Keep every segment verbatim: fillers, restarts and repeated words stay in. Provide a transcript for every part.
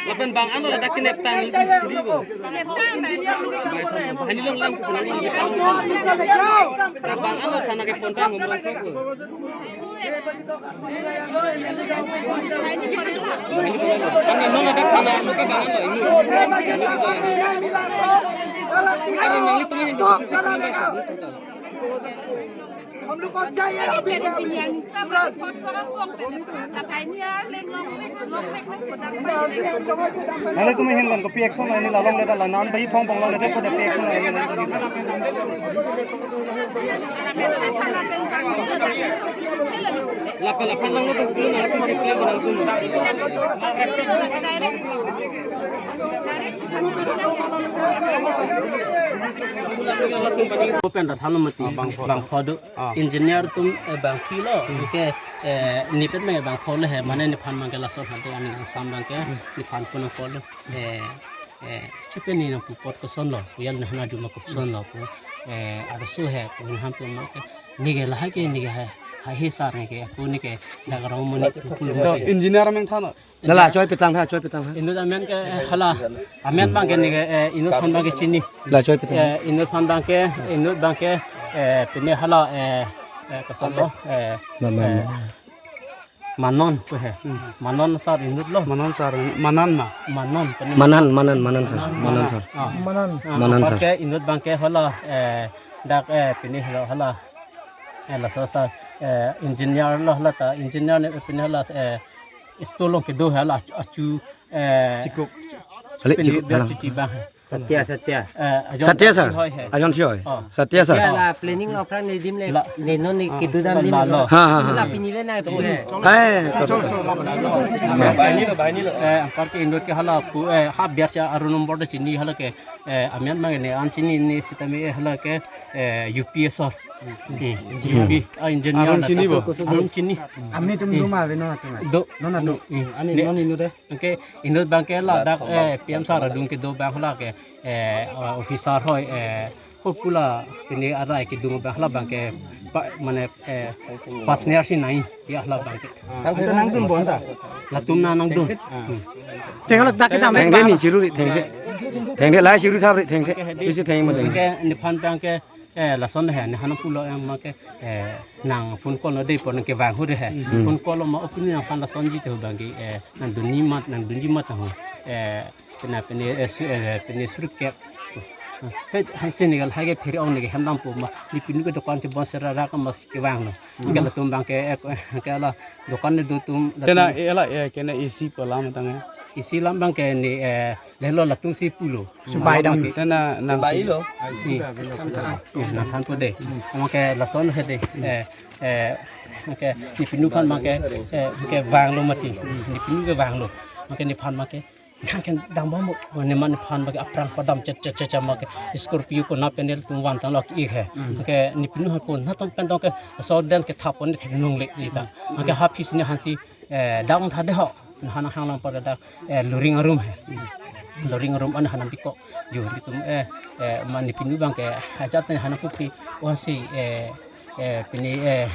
Lapen bang ano ladak kinep tang suri bo. Bahani long lang kusunang lang. Bang ano thana ke pontang ngomong sok. Bahani long. Ang non ladak thana ano ke bang ano ini. Ano nang itu ini. Nale tumi hin lan kopi action lo ini lalong le ta la non bai phong phong lo le ta kopi action lo ini. Laka laka lang lo tu tu na tu tu tu tu. Open rat hanu mati. Ah, bangpho. Bangpho do. Ah. Engineer atum, eh, bangphi lo. Hmm. Anke, eh, nepet me bangpho lo he. Mane nephan abangke lason hade aning angsam abangke. Hmm. Nephan pu nangkok lo. Eh, eh, chepen ne nangpu apot koson lo. Pu yal nahana duma koson lo. Pu, eh, arso he. Pu naham pu ma ke. Neke lahai ke neke hai. Hai he sar neke. Pu neke dak rong moni pu pu lo. To engineer ameng than lo. Nala choi petang tha, choi petang tha. Inut amen ke, eh, hala. Amen abangke neke, eh, inut aphan abangke chini. La choi petang. Eh, inut aphan abangke, inut abangke, eh, pine hala, eh, eh, koson lo, eh, Manan. Eh, Manon pu he. Hmm. Manon sar inut lo. Manon sar, Manan ma. Manon, pine Manan, Manan, Manan sar. Manan. Manan sar. Ah. Manan. Ah, Manan apar sar. Ke inut abangke hala, eh, dak, eh, pine hala, hala. Eh, laso sar, eh, engineer lo hala ta, engineer ne pine hala, eh, Isto long kedo hala achu, achu, eh, Chikup. Salik pini Chikup, biar halang. Chiti bang. Satya, Satya. Eh, ajon Satya si sir. Hoi he. Ajon si hoi. Oh. Satya sir. Ya la planning lo aphrang ne dim le. La. Ne non ne kedo dam dim la lo. Ha, ha, ha. La pini le na tu he. Hai, to, to, to. Bahani lo, bahani lo. Eh, anpar ke inut ke hala pu, eh, ha biar si aru nombor de chini hala ke, eh, amen mang ne an chini ne sitame, eh, hala ke, eh, U P S or. Hmm. U P, ah, engineer aron la chini ta. Bo? Aron chini. Amni tum do ma ave non atum. Do. Non atum. Hmm. Ani ne non inut de. Anke inut abangke ladak, eh, P M sar adung kedo abang hala ke, eh, officer hoi, eh, ho pu la pine arai kedung abang hala abangke pa, mane, eh, pas ner si nai ya hala abangke. Anta nangdun bo anta. Latum na nangdun. Ah. Hmm. Thengke ladak kita thengke ni chiru ri thengke. Thengke lai chiru thap ri thengke. Anke hedi. Isi thengke mo thengke. Anke nephan abangke, eh, lason he, nephan pulo yang make, eh, nang phone call lo de pon ke vang hu de he. Hmm. Phone call lo ma opini nangphan lasonji te hu abangke, eh, nangdunji mat, nangdunji mat ho. Eh, pine, pine, eh, su, eh, pine surkep. He, hansi ne gal hage phiri ong ne hem lam po ma. Nepinu ke dokan si bon sera ra ka mas kevang lo. Hmm. Ke latum abangke, eh, ke la dokan ne do atum, tena latum. Eh, la, eh, kena A C pu alam tang, eh. A C alam abangke ne, eh, lelo latum si pulo. Bai dam. Tena nang bai si lo. Hmm. Hmm, nangthan po de. Anke lason he de. Eh, eh, anke nepinu aphan make, eh, ke vang lo mati. Nepinu ke vang lo. Anke nephan make. Nang ke dang bom bo. Ne man nephan make aphrang padam chet chet chet chet make. Scorpio ko na panel tum van tang lo ki he. Hmm. Anke nepinu aphan ko na tong pen tong ke so den ke thap pon thek nung le ni ta. Anke ha phis ne hansi, eh, dang tha de ho. Nahana hang lang pada dak, eh, luring arum he. Luring arum an hana biko. Jo bitum, eh, eh, ma nepinu abangke hajat ne hana pupi. Wansi, eh, eh, pini, eh,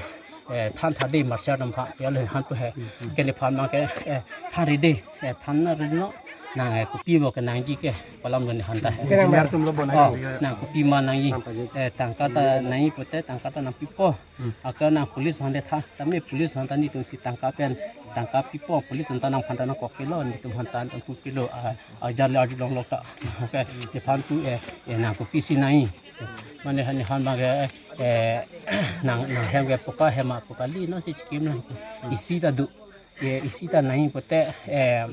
eh, than tha de marsiar dam pha. Ya le han pu he. Ke nephan abangke, eh, than ri de, eh, than na ri no. Nang, eh, kopi mo ke nangji ke. Palam lo nephan ta he. Engineer atum lo bonai. Oh, nang kopi ma nangji. Eh, tangka ta nangji pute, tangka ta nangpipo. Hmm. Anke nang police hande than sitame police hanta netum si tangka pen tangka pipo police hanta nangphan ta nangkok kelo netum hanta nangpu kelo a, a jale arjulong lok ta. Anke nephan pu, eh, eh, nang kopi si nai. Mane hani han abangke, eh, nang nang hem ke poka hem ma poka li no si chikim nang. Isi ta do. Eh, isi ta nai pute, eh,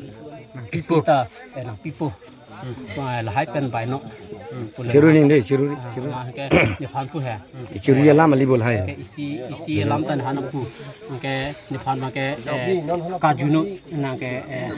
isi ta, eh, nangpipo. Hmm. So, eh, lahai pen bai no. Hmm. Pule chiru nang. Ning de, chiru, ah, chiru. Ah, anke nephan pu he. Chiru alam ali bol hai. Anke isi, isi alam ta nephan pu. Anke nephan abangke, eh, kajunu, nang ke, eh,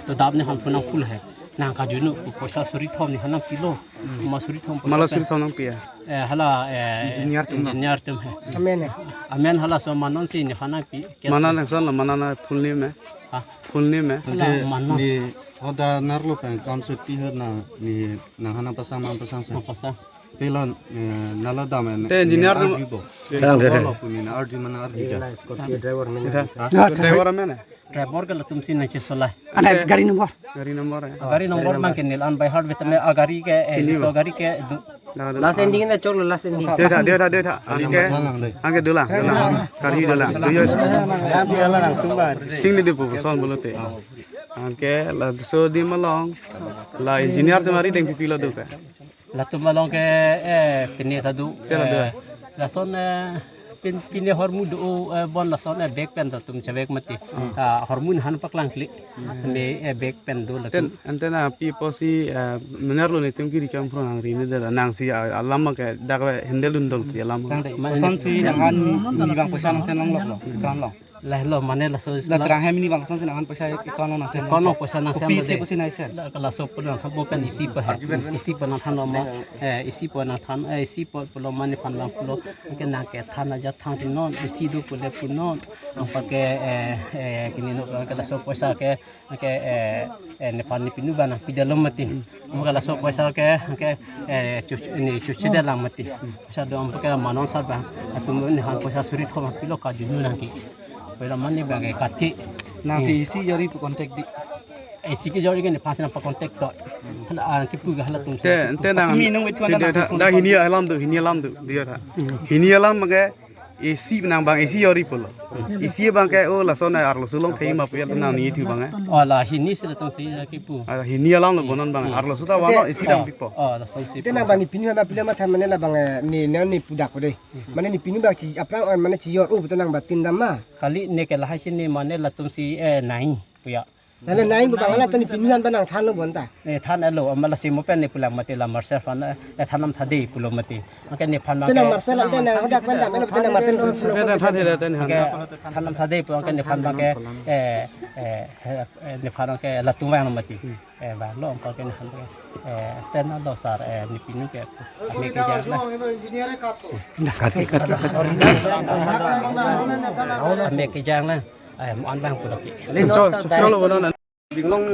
to dap nephan pu nang pu he. Nang kajunu, poisa suri thom nephan nangpilo. Hmm. Ma suri thom poisa. Mala pen. Suri thom nangpi ya? Eh, hala, eh, engineer atum lo. Engineer atum he. Amen he. Amen hala so Manan si nephan nangpi. Manan nang son lo, Manan na full name he. Ha? Full name he. Hala, ante Manan. Ni order narlo pen kam soti ho na ni nang hana pasang mang pasang sa. Mang pasang. Telan, eh, nala dam en. Te engineer nina dam. Arjubo. Dang, dang, dang. Lo puni na arju mana arju dang. Ila Scorpio driver mena. Ita. Ha? Scorpio driver mena. Driver ke latum si nangchesolai. Ana gari number. Gari number, eh. Gari number bang ke neli an by heart vet me, ah, gari ke, eh, chini so bo. Gari ke du. Dang, dang. Last ending na cholo, last ending. Deta, deta, deta. Anke, anke dolang, dolang. Gari dolang. Duyo. Chingni di puson bolote. Anke laso adim along la engineer atum arideng pipi lo do ke. Latum along ke, eh, pine ta do. Pine ta do, eh, eh. Lason, eh, pin, pine hormu do, eh, bon lason, eh, bag pen ta tum chevek mati. Hmm. Ah, hormu han paklang klik. Hmm. Ne, eh, bag pen do latum. Ten, antenna pi pusi, eh, mener lo netum kiri cham pro nang ri ne da nang si, ah, alam ke dak handle un dol ti alam. Tang dei. Mas- Koson si nang han ni bang poisa nangsen longlok lo. Kan lo. Lahelo mane laso la terang hem ni bangkon si nang han poisa account nang send. Account nang poisa nang send. Kopi lo de. Kopi si nang send. La, laso pun nangthan mo pen isi pa he. Isi pa nangthan mo, eh, isi pa nangthan, eh, isi pa pulo mane phan bang pulo. Ke nang kethan aja than ti non, isi do pule pu non. Nang pa ke, eh, eh, kini no ke laso poisa ke, ke, eh, eh, nephan nepinu ba nangpi dalo mati. Mo ke laso poisa ke, ke, eh, chuch-, ni chuchi de lang mati. Poisa do am ke manon sar ba. Atum ni han poisa suri thom pilo kajunu nangke. Pura mane bang ke katke. Nang si isi jori pu contact di. Isi ke jori ke nephan si nang pa contact to. Hala, ah, kipu ga halatum si. Te, te nang. Mi nung itu te, anda te, langsung da hini alam do, hini alam do, dia ta. Hini alam ke isi nang bang isi jori pulo. Isi bang ke, oh, lason arloso along thei ma puya nang ni itu bang, eh. Oh, la hini si latum si kipu. Ah, hini alam lo bonon bang. Hmm. Arloso ta wano isi dang pipo. Oh, lason si. Te nang bang nepinu ba pila matha mane la bang, eh, ni, ni, ni pudak ko de. Mane nepinu bang chi, aphrang, eh, mane chijor, oh, betul nang batin dam ma. Kali ne ke lahai si ne mane latum si, eh, nai puya. Nale nai bu bang latum nepinu an ba nangthan lo bonta. Ne than lo, ama lasi mo pen ne pulang mati la Marcel aphan, eh, than nam tha de pulo mati. Anke nephan bang ke. Te nang Marcel ante nang hodak pen dam, ante nang Marcel. Te than de, te than. Anke than nam tha de pu anke nephan bang ke, eh, eh, eh, nephan ke latum vang mati. Eh, ba lo angkol ke nahan ke. Eh, tena lo sar, eh, nepinu ke. Ame kejang na. Kat ke, kat ke, kat ke. Ame kejang na. Eh, mo an bang pulo ke. Cholo, cholo, bonon. Binglong,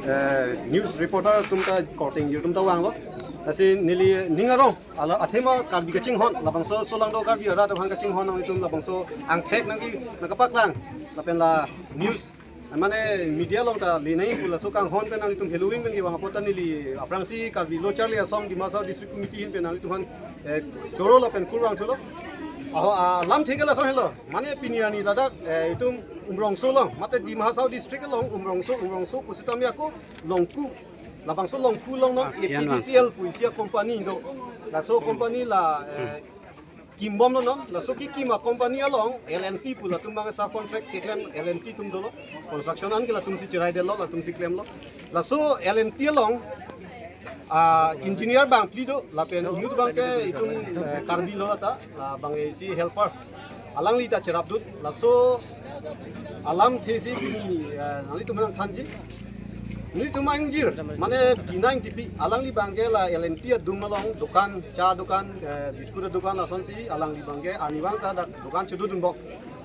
eh, news reporter atum ta korte ingjir atum ta vanglo. Lasi neli ning arong, ala athema Karbi kachinghon, labangso solangdo Karbi arat aphan kachinghon nangtum labangso angthek nangke nangkapaklang. Lapen la news mane media along ta le nai pu laso kanghon pen nanglitum heloving pen kevang apot ta neli aphrangsi Karbi Lo Charli Asong Dima Hasao District Committee ahin pen nanglitum aphan, eh, choro lapen kurvangthulo. Aho, ah, lamthe ke lason helo. Mane pini arni ladak, eh, itum Umrongso along, mate Dima Hasao District along Umrongso, Umrongso pusitame ako Longku. Labangso Longku along non A P D C L pu isi a-company do. Laso company la, eh, kimbom lo non, laso kekim a-company along L and T pu latum bang subcontract keklem L and T atum dolo. Construction an ke latum si cherai detlo, latum si klemlo. Laso L and T along, ah, engineer bangphli do, lapen inut bang ke itum, eh, Karbi lo ta, la bang isi helper. Alangli ta cherapdun, laso alamthe si pini, eh, nanglitum nangthanji. Nanglitum ingjir, mane binang tipi, alangli bang ke la L and T adung along, dukan, cha dukan, eh, biscuit dukan, lasonsi alangli bang ke, arnivang ta dak dukan chododunbom.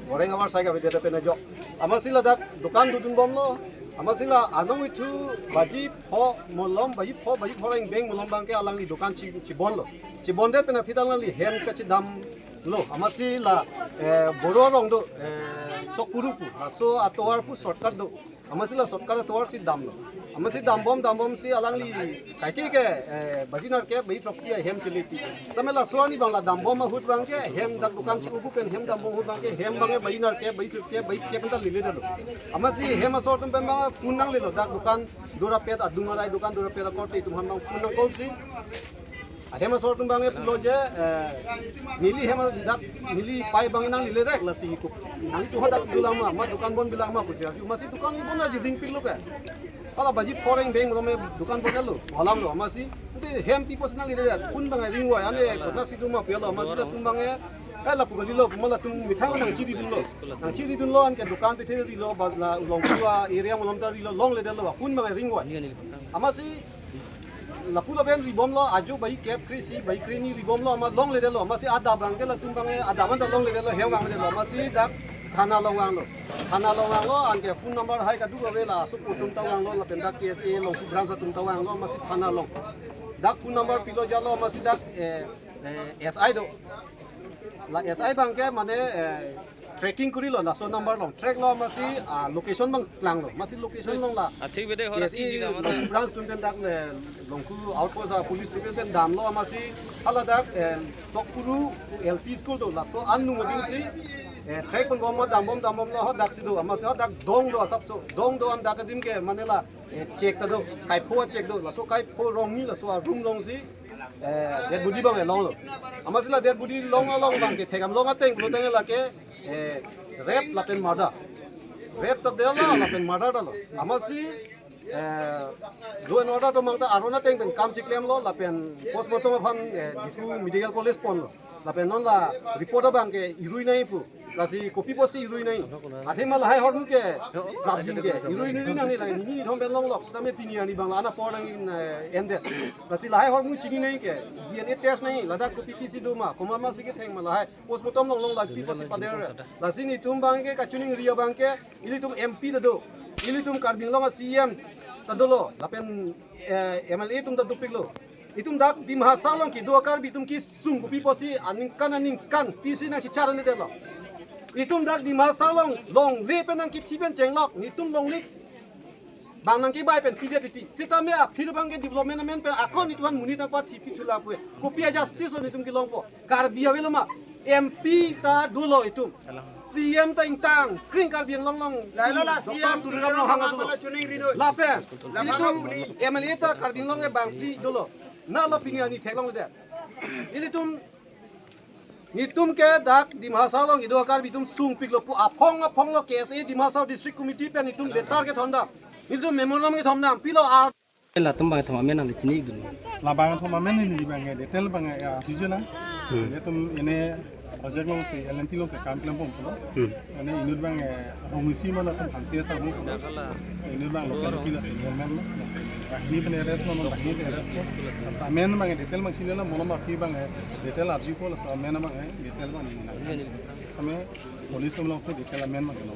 Goreng abar sai kave deta pen ajok. Amatsi ladak dukan dodunbomlo. Amatsi la anong itu baji pho malom, baji pho, baji pho reng beng malom bang ke alangli dukan chi, chibonlo. Chibondet pen aphi ta alangli hem kachidamlo. Amatsi la, eh, Boro arong do, eh, Sokpuru pu. Laso atovar pu shortcut do. Amatsi la shortcut atovar si damlo. Amatsi dambom, dambomsi alangli kaike ke, eh, baji nerkep, baji throksi ahem chele ti. Same laso arni bang la dambom ahut bang ke, hem dak dukan chi-ubu pen hem dambom ahut bang ke, hem bang ke baji nerkep, baji sirkep, baji kep pen ta lele detlo. Amatsi hem asor atum pen bang phone nanglelo, dak dukan dorapet adung arai dukan dorapet akorte atum aphan bang phone nang-call si. Ahem asor atum bang ke pulo je, eh, neli hem dak, neli pai bang nanglele rek lasi ko. Nangtum hadak si dolang ma, ma dukan bon bilang ma pusi. Amatsi dukan ibon aji dingpiklo ke. Hala baji pho reng beng malom dukan bon lo, alamlo, amatsi. Ante hem pi pusi nanglele rek, phone bang ringvoi, ane kotna si do ma pulo, amatsi latum bang ke, eh, lapu kalilo, ma latum methang nangchiridunlo. Nangchiridunlo, anke dukan pethe rilo, ba la Longku a-area malom ta rilo, longledetlo, phone bang ringvoi. Amatsi, lapu lapen ribomlo, ajo baji kep kre-isi, baji kre-ni ribomlo, amat longledetlo, amatsi adap bang ke latum bang ke, adap anta longledetlo, hem vangledetlo, amatsi dak thana along vanglo. Thana along vanglo, anke phone number hai kadokave laso atum ta vanglo, lapen dak K S A Longku branch atum ta vanglo, amatsi thana along. Dak phone number pilo jalo amatsi dak eh, eh, S I do. La S I abangke mane eh, tracking kurilo, laso number along track lo amatsi ah, location abang klanglo, amatsi location along la. Athik bede hor K S A athik di dam na. Longku branch atum pen dak eh, Longku outpost a police atum pen damlo amatsi hala dak eh, Sokpuru L P school do, laso anung adim si eh, track ponbom ma dambom dambom lo ho dak si do, amatsi ho dak dong do asapso, dong do an dak adim ke mane la eh, check ta do, kaipho check do, laso kaipho rong ni laso a room along si eh, dead body abang eh, longlo. Amatsi la dead body long along abangke thekdam long ateng pulo tangte lake eh, rape lapen murder. Rape ta dolo lapen murder ta lo. Amatsi eh, law and order atum abang ta aron ateng pen kam chiklemlo lapen postmortem aphan eh, Diphu Medical College ponlo. Lapen non la report abangke irui nangji pu. Lasi kopi pusi irui nangji. Athema lahai ahormu ke prapjin ke irui nangji nang ni la nini nithom pen longlok. Sitame pini arni abang la ana apor nang in eh, ended. Lasi lahai ahormu chini nangji ke D N A test nangji, ladak kopi pisi do ma, komat ma si ketheng ma lahai. Postmortem along along la pi pusi pader. Lasi netum abangke kachiningri abangke ilitum M P ta do. Ilitum Karbi Anglong a C M ta dolo. Lapen eh, M L A atum ta dopiklo. Itum dak Dima Hasao along kedo a Karbi atum kesung kopi pusi aningkan aningkan pisi nangchichar nangdetlo. Itum dak Dima Hasao along longle pen nangkethi pen chenglok. Netum longle abang nangkebai pen pidet titi. Sitame aphi abangke development amen pen akon itum aphan monit nangpathi pithu lapu-e. Kopi a justice lo netum kelongpo. Karbi avelo ma. M P ta dolo itum. C M ta ingtang kring Karbi Anglong along. Lailo la Doctor C M Tuliram Ronghang dolo. Lapen ilitum M L A ta Karbi Anglong ke bangphli dolo. Na lo pini arni theklongledet. Ilitum netum ke dak Dima Hasao along kedo a Karbi atum sungpiklo pu aphong aphong lo K S A Dima Hasao District Committee pen itum letter kethondam. Itum memorandum kethondam. Pilo ar Latum abang thom amen nangli chini dun. Labang thom amen neli abang eh, detail abang eh, ya, tujuh na. Hmm. Itum ene project along si, L and T along si kam klem pon pulo. Hmm. Ene inut abang eh, Rongsi ma latum Hansi asa mo pulo. Si inut abang local local si government na si. Bahini pen arrest lo, bahini pen arrest lo. Sa amen abang eh, detail abang chini la, malom aphi abang eh, detail arjupo la, sa amen abang eh, detail abang neli na. Same police along si detail amen abang lo.